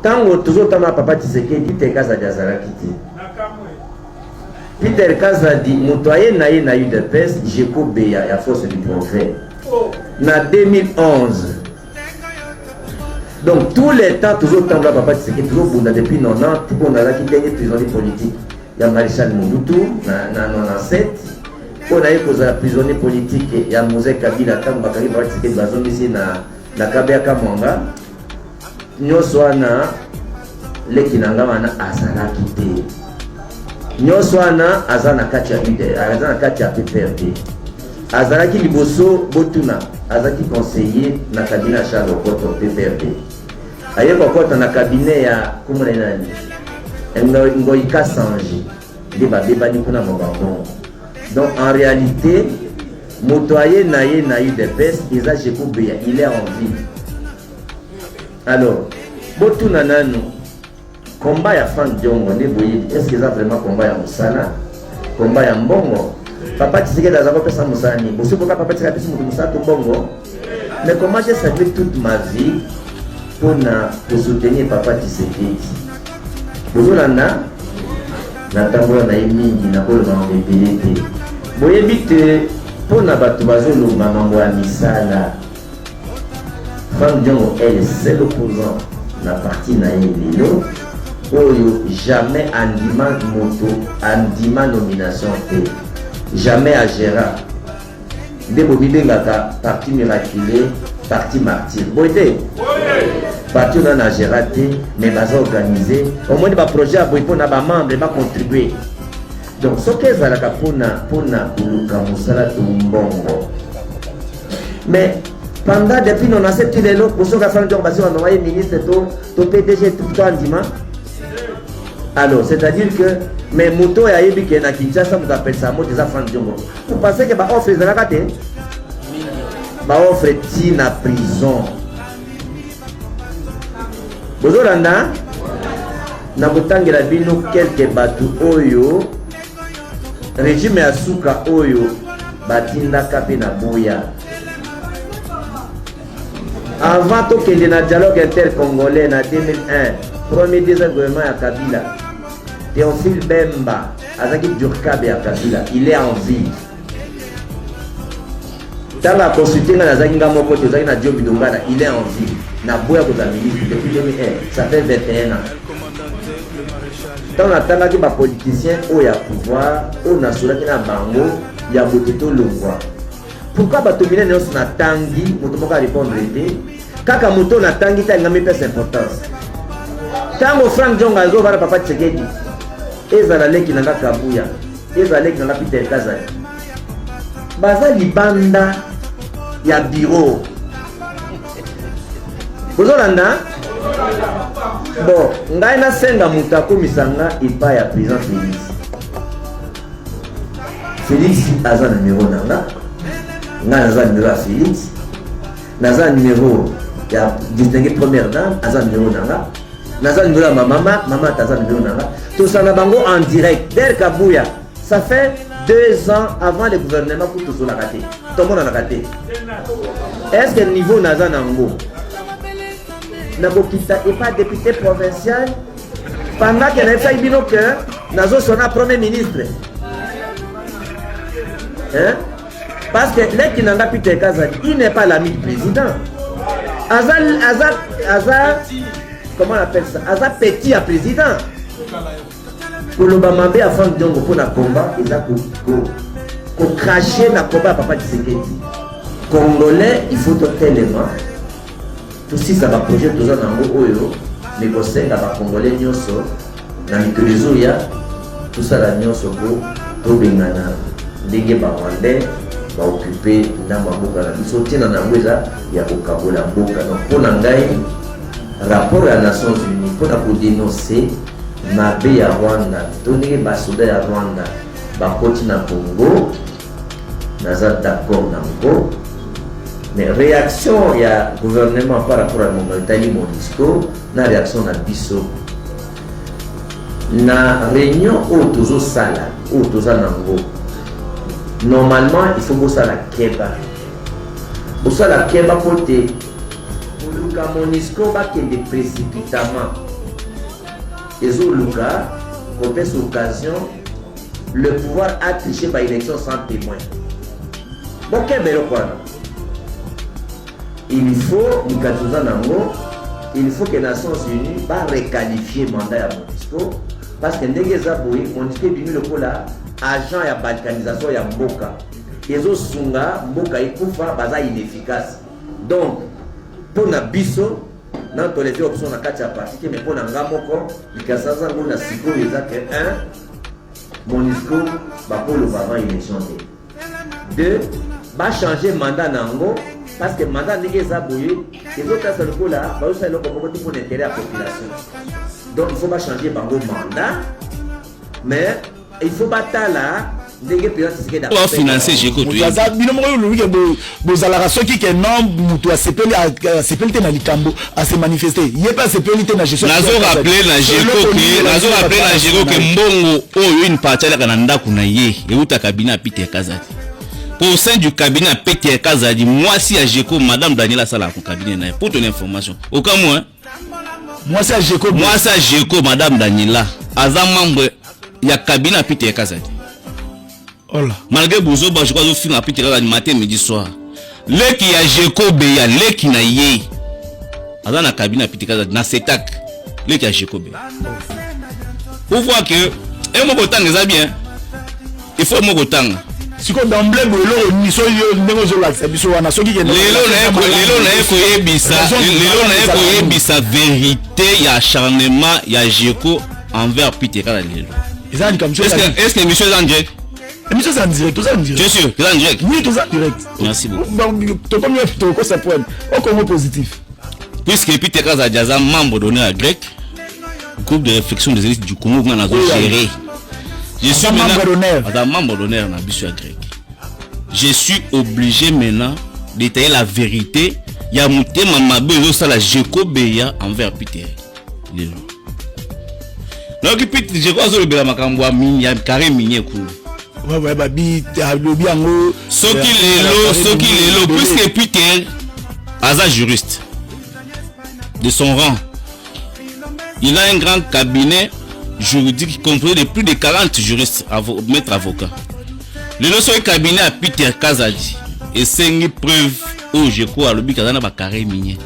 Ntango tozotanga papa Tshisekedi, Peter Kazadi azalaki te. Peter Kazadi moto aye na ye na UDPS, Jeko Beya ya Force du Progrès na 2011. Donc tous les temps tozotambola papa Tshisekedi, tozobunda depuis 90 mpo nazalaki ndenge prisonnier politique ya Maréchal Mobutu na 97, mpo na ye kozala prisonnier politique ya Mzee Kabila. Ntango bakangi papa Tshisekedi, bazongisi na Kabeya Kamwanga, nyonso wana leki na nga wana azalaki te. Nyonso wana aza na kati ya UD, aza na kati ya PPRD. Azalaki liboso, botuna, azalaki conseiller na cabinet ya Charles Okoto, PPRD. Aye kokɔta na cabinet ya komona ye nani, Ngoi Kasanji, nde babebani kuna mabambongo. Donc en réalité, moto aye na ye na UDPS eza Jeko Beya, il est en vie. Alors botuna nanu, combat ya Frank Diongo nde boyebi, est ce que eza vraiment combat ya mosala, combat ya mbongo? Papa Tshisekedi aza kopesa mosala nini? Bosoki papa Tshisekedi apesi moto mosala to mbongo? Mais comment j'ai sacrifié toute ma vie mpona kosoutenir papa Tshisekedi? Bozolanda, natambola na ye mingi, nakoloba mambo ebele te. Boyebi te, mpona bato bazoloba mambo ya misala, Frank Diongo est le seul opposant na parti na ye lelo oyo jamais andima moto, andima nomination te, jamais agéra. Nde bomibengaka parti miraculé, parti martyr, boye te? Parti oyo nana agéra te, mais baza organise. Omoni baprojet ya boye mpona bamembre bacontribue. Donc soki ezalaka mpona koluka mosala to mbongo, mais pendant depuis 97 ti lelo, bosoka Frank Diongo basi banoma ye ministre to PDG to andima. Alors c'est à dire que, mais moto oyo ayebi ke na Kinshasa moto apelisa moto eza Frank Diongo, vous pensez ke baoffre ezalaka te? Baoffre ti na prison. Bozolanda, na kotangela bino quelque bato oyo régime ya suka oyo batindaka mpe na boya avant tokende na dialogue intercongolais na 2001, premier, deuxième gouvernement ya Kabila. Théophile Bemba azalaki dircab ya Kabila, il est en vie. Ntango aconsulte ngai, nazalaki nga moko te, ozalaki na Dio Bidongala, il est en vie. Naboya kozala ministre depuis 2001, ça fait 21 ans. Ntango natangaki bapoliticien oyo ya pouvoir oyo nasolaki na bango ya bote tolongwa, pourquoi bato minene nyonso natangi, moto moko arépondre te? Kaka moto oyo natangi te alingami mpesa importance. Ntango Frank Diongo azobana papa Tshisekedi, ezala leki na nga Kabuya, ezala leki na nga Peter Kazadi, baza libanda ya bureau. Bozolanda? Bon, ngai nasenga moto akomisa nga epai ya président Félix. Félix aza numéro na nga, ngai naza numéro ya Félix, naza numéro ya distingué première dame, aza numéro na nga, naza numéro ya mama Mark, mama ata aza numéro na nga. Tosala bango en direct der Kabuya. Ça fait 2 ans avant le gouvernement ku tosolaka te, tomonanaka te. Est ce que niveau naza nango, nakokita epa député provincial pendant ke nayebisaki bino ke nazosona premier ministre, hein? Parce que leki na nga Peter Kazadi, il n'est pas l'ami du président. Aza aza aza comment on appelle ça, aza petit ya président. Koloba mabe ya Frank Diongo mpona combat eza kocracher na combat ya papa Tshisekedi. Congolais, il faut totelema, tosisa baprojet toza nango oyo mekosenga bacongolais nyonso na mikolo ezoya, tosala nyonso mpo tobengana ndenge barwandais baoccupe ndambo ya mboka na biso. Ntina na yango eza ya kokabola mboka. Donc mpo na ngai, rapport ya Nations Unies mpona kodénoncer mabe ya Rwanda to ndenge basoda ya Rwanda bakoti na Congo, naza d'accord nango. Mais réaction ya gouvernement par rapport à mongo etali MONUSCO na réaction na biso na réunion oyo tozosala, oyo toza nango, normalement il faut bosala keba, bosala keba po te. Koluka Monusco bakende précipitamment ezoluka kopesa occasion, le pouvoir a triché ba élection sans témoin. Bokeba eloko wana. Il faut likanisi oza nango, il faut que Nations Unies barequalifie mandat ya Monusco, parce que ndenge eza boye, Monusco ebimi lokola agent ya balkanisation ya mboka, ezosunga mboka ekufa, baza inefficace. Donc mpo na biso na toleve option na kati ya parti te, mais mpo na nga moko, likanisi aza ngo na sikoyo eza ke 1, Monusco bakoloba avant élection te. 2, bachange mandat na yango, parce que mandat ndenge eza boye ezotasa lokola bazosala eloko moko te mpona intérêt ya population. Donc il faut bachanger bango mandat, mais il faut batala ndenge président Tshisekedi bafinance Jeko. Moto aza bino moko, olobi ke bozalaka soki ke non, moto asepeli, asepeli te na likambo, ase manifeste, ye mpe asepeli te na gestion. Nazo rappeler na Jeko ke, nazo rappeler na Jeko ke mbongo oyo, une partie alaka na ndako na ye, euta cabinet ya Peter Kazadi. Po au sein du cabinet ya Peter Kazadi, mwasi ya Jeko, madame Daniel, asalaka cabinet na ye, pour ton information, okamwa, hein? Mwasi ya Jeko? Mwasi ya Jeko, madame Daniela, aza membre ya cabinet ya Peter Kazadi. Ola. Malgré bozoba, je crois azofinga Peter Kazadi matin, midi, soir. Leki ya Jeko Beya, leki na ye aza na cabinet ya Peter Kazadi na setak, leki ya Jeko Beya. Pour voir que e moko otanga eza bien, il faut moko otanga. Sikoyo d'emblée boye, eloko nini so yo ndenge ozolakisa biso wana soki Lelo naye koyebisa, lelo naye koyebisa vérité ya acharnement ya Jeko envers Peter Kazadi lelo. Eza likambo. Est-ce que émission eza en direct? Émission eza en direct, toza en direct. Bien sûr, eza en direct. Oui, toza en direct. Merci beaucoup. Tokomi tokosa point au Congo positif. Puisque Peter Kazadi aza membre d'honneur ya Grec, groupe de réflexion des élites du Congo, nga nazo gérer, je suis membre d'honneur. Aza membre d'honneur na biso ya Grec. Je suis obligé maintenant d'étayer la vérité ya motema mabe ezosala Jeko Beya envers Peter. Lelo nayoki Peter Jeko azolobela makambo ya carré minier kuna. Ouais, babi alobi yango. Soki lelo, puisque Peter aza juriste de son rang, il a un grand cabinet juridique composé de plus de 40 juristes, maîtres avocats. Lelo soki cabinet ya Peter Kazadi esengi preuve oyo Jeko alobi kaza na bacarré minier,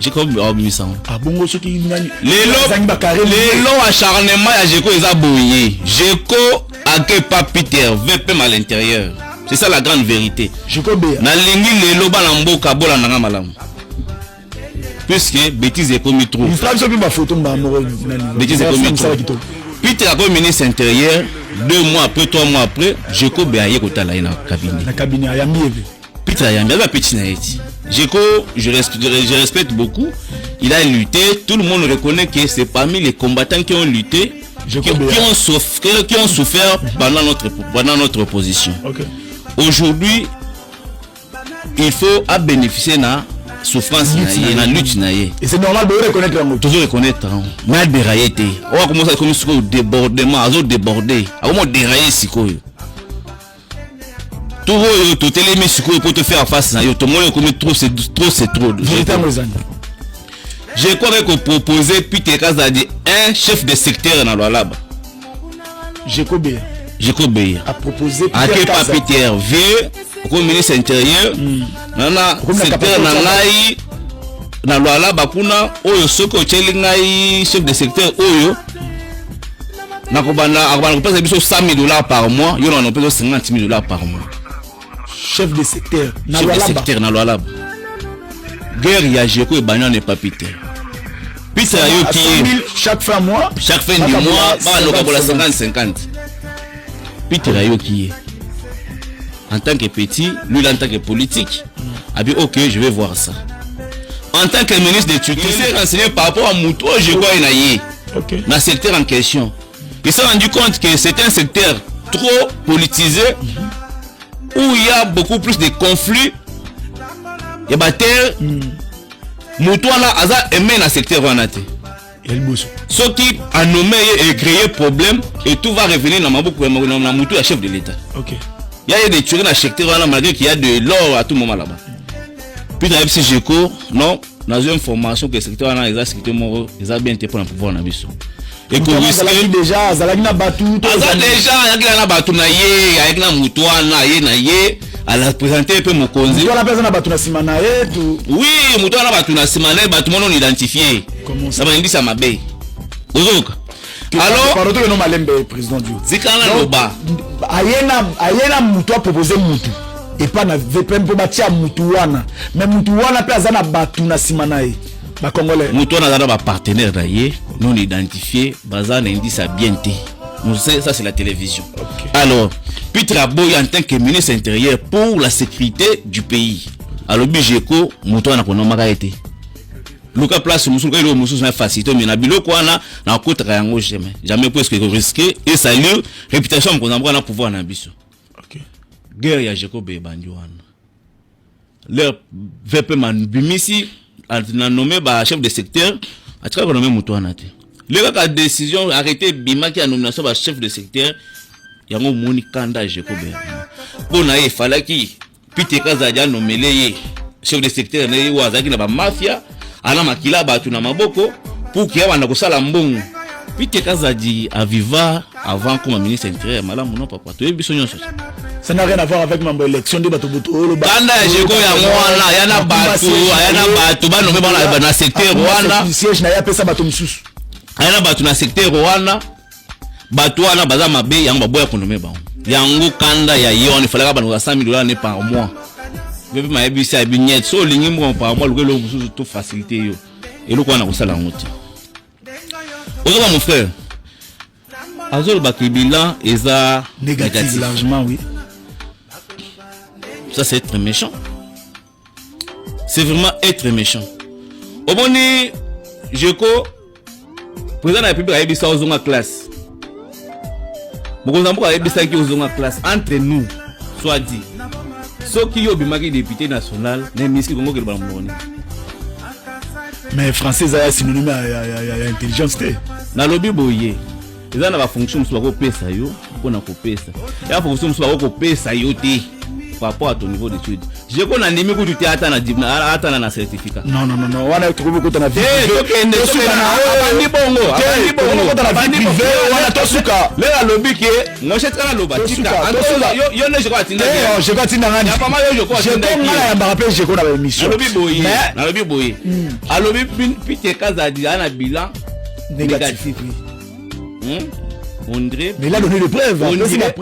Jeko abimisa ngo. Abongo soki nani? Lelo lelo acharnement ya Jeko eza boye: Jeko ake pa Peter, VPM à l'intérieur. C'est ça la grande vérité. Jeko Beya. Nalingi lelo bana mboka bolandanga malamu, puisque bêtise ekomi trop. Biso mpe bafoto mbaa moko. Bêtise ekomi trop. Peter akomi ministre intérieur, 2 mois après, 3 mois après, Jeko be aye kotala ye na cabinet. Na cabinet, ayambi ye mpe. Peter ayambi, aza petit na ye ti. Jeko, je respecte beaucoup. Il a lutté, tout le monde reconnaît que c'est parmi les combattants qui ont lutté, qui ont souffert pendant notre opposition. Aujourd'hui, il faut à bénéficier na souffrance na ye, na lutte na ye. Et c'est normal de reconnaître yango. Tozo reconnaître yango, mais adérailler te. Oyo akomosa, ekomi sikoyo débordement, azodéborde, akomi odérailler sikoyo. Tour oyo totelemi sikoyo mpo tofaire face na yo, tomoni ekomi trop, c'est trop, c'est trop. Vérité yango ezali. Je crois que koproposer Peter Kazadi un chef de secteur na Lwalaba. Jeko Beya. Jeko Beya. A proposé. Ake pa Peter: vieux, okomi ministre intérieur, nana secteur na ngai na Lwalaba kuna oyo, soki otyeli ngai chef de secteur oyo, nakobanda, akobanda kopesa biso 100 000 $ par mois, yo na kopesa 50 000 $ par mois. Chef de secteur na Chef de secteur na Lwalaba. Guerre ya Jeko ebandi wana epa Peter. Peter ayoki ye. Chaque fin mois. Chaque fin du mois balokabola 50 50. Peter ayoki ye en tant que petit, lui en tant que politique, abi ok, je vais voir ça. En tant que ministre de tutelle, il s'est renseigné par rapport à moto oyo Jeko aye na ye na secteur en question. Il s'est rendu compte que c'est un secteur trop politisé, où il y a beaucoup plus de conflits ya baterre. Moto wana aza aimé na secteur wana te. Ya liboso. Soki anome ye, ecréer problème et tout va revenir na maboko na motu ya chef de l'État. Ya ye de tuer na secteur wana, malgré qu'il y a de l'or à tout moment là-bas. Puis nayebisi Jeko non. Nazwi information ke secteur wana eza secteur moko eza bien te mpona pouvoir na biso. Azalaki déjà, azalaki na bato. Aza déjà, ayaki na bato na ye, ayaki na motu wana, ye na ye ala présente mpe mokonzi. Wana mpe aza na bato na nsima na ye. Oui, motu wana, bato na nsima na ye, bato mona on identifie na bandisa mabe, ozoyoka? Alors, pardon, tokeno malembe, président du Zikala loba. Aye na mutu, apropose mutu epa na VPM mpo batia mutu wana, mais mutu wana mpe aza na bato na nsima na ye, bacongolais. Mutu wana aza na bapartenaire na ye non identifié, baza na indice ya bien te. Ça, c'est la télévision. Alors, Peter Aboy, en tant que ministre intérieur, pour la sécurité du pays, alobi Jeko, moto wana konomaka ye te, luka place mosusu, luka eloko mosusu na facilité, mais na biloko wana nakotaka yango jamais, jamais, presque risquer et salir réputation ya mokonzi ya mboka na pouvoir na biso. Guerre ya Jacob ebandi wana. Leur VPM abimisi na nommé ba chef de secteur, atikaka konommer moto wana te. Le kaka décision, arrêté ebimaki ya nomination ba chef de secteur, yango omoni kanda ya Jacob ebima mpo na ye. Efalaki Peter Kazadi anomele ye chef de secteur na ye oyo azalaki na bamafia, ana makila bato na maboko pour ke abanda kosala mbongo. Peter Kazadi aviva avant koma ministre intérieur malamu. No papa, toyebi biso nyonso. Ça n'a rien à voir avec mambo élection nde bato boto oloba. Kanda ya Jeko yango wana, aya na bato, aya na bato banome bana na secteur wana. Siège na ye, apesa bato mosusu. Aya na bato na secteur wana, bato wana baza mabe, yango baboya konommer bango. Yango kanda ya ye wana. Efalaka bana koza 100 000 $ ne par mois. Mpe mayebisi ayebi niet so olingi mbongo par mois, luka eloko mosusu to facilité yo eloko wana kosala yango te. Ozoba, mon frère, azolobaka bilan eza négatif, largement, oui. Ça, c'est être méchant, c'est vraiment être méchant. Omoni Jeko, président de la République ayebisa ozonga classe, mokonzi ya mboka ayebisaki ozonga classe. Entre nous soit dit, soki yo obimaki député national na emiski Kongo, koloba na monoko nini? Mais français eza ya synonyme ya intelligence te. Nalobi boye, eza na bafonction mosusu bakopesa yo mpona kopesa ya fonction mosusu bakokopesa yo te par rapport à ton niveau d'étude. Jeko nandimi kutu te, ata na ata na certificat. Non, non, non, non, wana tokoki kokota na vie. Tokende, abandi bongo, abandi bongo. Na vie privée wana tosuka. Lelo alobi ke ngoshe, tika naloba, tika yo nde Jeko atinda. Jeko atinda ngani? Yapama yo, Jeko atinda. Jeko ngana yambaka mpe Jeko na baémission. Nalobi boye, nalobi boye, alobi Peter Kazadi aza na bilan négatif. On dirait Mais il a donné des preuves. On dirait